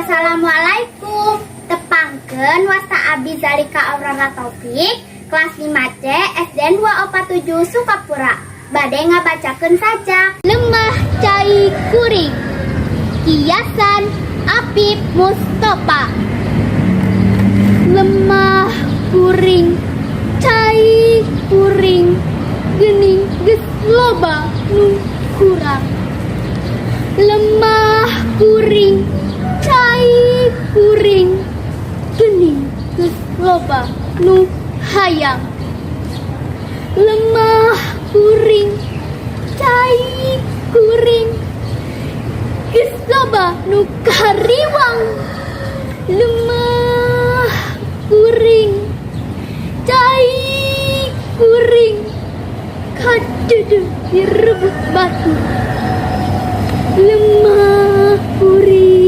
Assalamualaikum. Tepangkeun, wasta Abi Zalika Aurora Taufik, kelas 5C SDN 247 Sukapura. Bade ngabacakeun sajak Lemah Cai Kuring, kiasan Apip Mustofa. Lemah kuring, cai kuring, geuning geus loba nu kurang. Lemah kuring, cai kuring, geuning geus loba nu hayang. Lemah kuring, cai kuring, geus loba nu kariwang. Lemah kuring, cai kuring, kadeudeuh direbut batur. Lemah kuring.